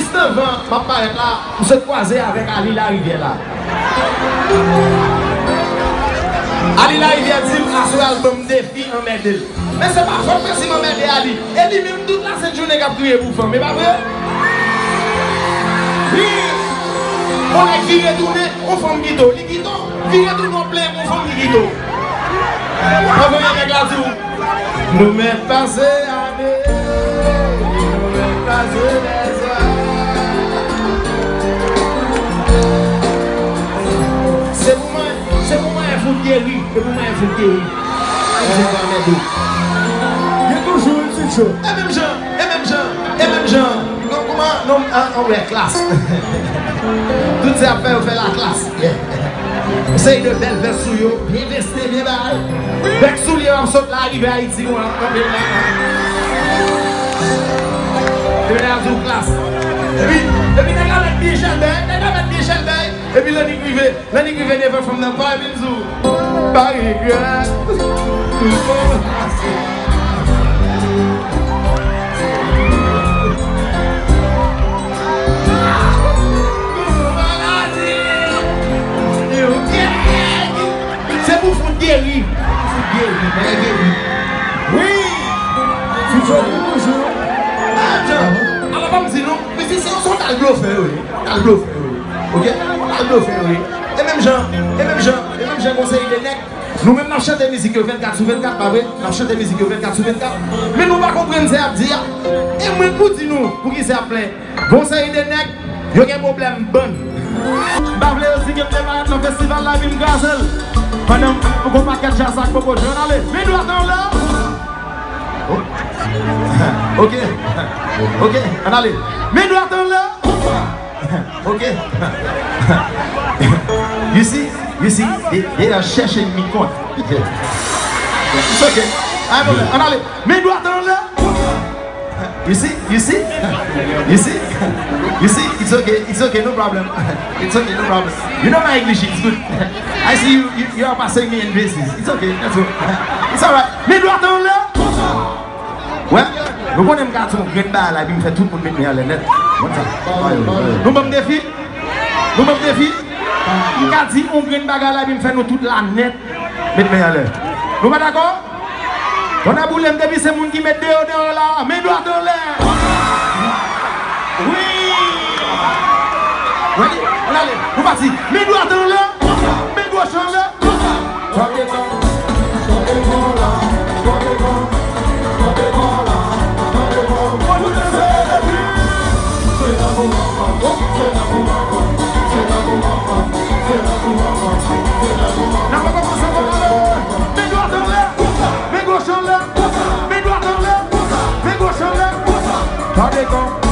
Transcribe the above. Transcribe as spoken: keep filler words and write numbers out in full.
Jis anvan m ap parèt la, m sot kwaze avèk Ali Larivière la. Ali Larivière di m aswè a l ban m defi anmède l. Men se pa fòt mwen si m anmède Ali. E li menm tout lasent jounen k ap kriye pou fanm, e pa vre? Wi! On nèg vire tounen, on fanm kite w. Li kite w, vire tounen w plenyen pou fanm ki kite w. Anvan yon nèg la di w, nou mèt pase ane, nou mèt pase lèzan. Se pou mwen, se pou mwen fou geri, se pou mwen fou geri. Mwen se pa mèt ou. Gen toujou yon ti cho. E menm jan, e menm jan, e menm jan. Non, kouman, non, an, an, wè, klas. Tout sa ap fè, yo fè la klas. Yeah. Yon seri de bèl vès sou yo, byen veste, byen bagay. Bèk soulye w ap sot la, rive Ayiti, ou an, kanpe la. Epi nèg ap di w klas. Epi, epi nèg la mèt byen chèlbè, nèg la mèt byen chèlbè. Epi lè nèg rive, lè nèg rive devan fanm nan, pa epi l di w, pa regrèt. Tout bon pase. Se pou fout geri. Pou fout geri. Bagay geri. Wi. Ti Jody toujou. Alò, pa m di nou, mizisyen yo se yon tal blofè yo ye. Yon tal blofè yo ye. Oke? Yon tal blofè yo ye. E menm jan, e menm jan, e menm jan gon seri de nèg. Nou menm n ap chante mizik yo vennkat sou vennkat, pa vre? N ap chante mizik yo vennkat sou vennkat. Men nou pa konprann sa y ap di a. E mwen k pou di nou, poukisa y ap plenyen. Gon seri de nèg, yo gen pwoblèm bann. M pa vle yo di ke m te parèt nan festival la epi m kraze l. Pandan m gon pakèt jazz ak popo, ann ale. Men dwat anlè. Oh. Oke. Oke, ann ale. Men dwat anlè. Oke. You see, you see, they, they are chèche mi kont. It's okay. Ann ale. Men dwat anlè. You see? You see? You see? You see? It's okay. It's okay. No problem. It's okay. No problem. You know my English is good. I see you. You, you are passing me in business. It's okay. That's all. It's all right. Men dwat anlè. Wè, nou konnen m ka di yon grenn bagay la, epi m fè tout moun met men anlè nèt. Konn sa. Nou ban m defi? Nou ban m defi? M ka di yon grenn bagay la, epi m fè nou tout la nèt met men anlè. Nou pa dakò? Tonnè boule m, depi se moun ki met deyò deyò la, men dwat anlè. Wi. Ready? Ann ale. Nou pati. Men dwat anlè. Men goch anlè. N ap kòmanse anlè. Men dwat anlè. Men goch anlè. Men dwat anlè. Men goch anlè. Tande kon.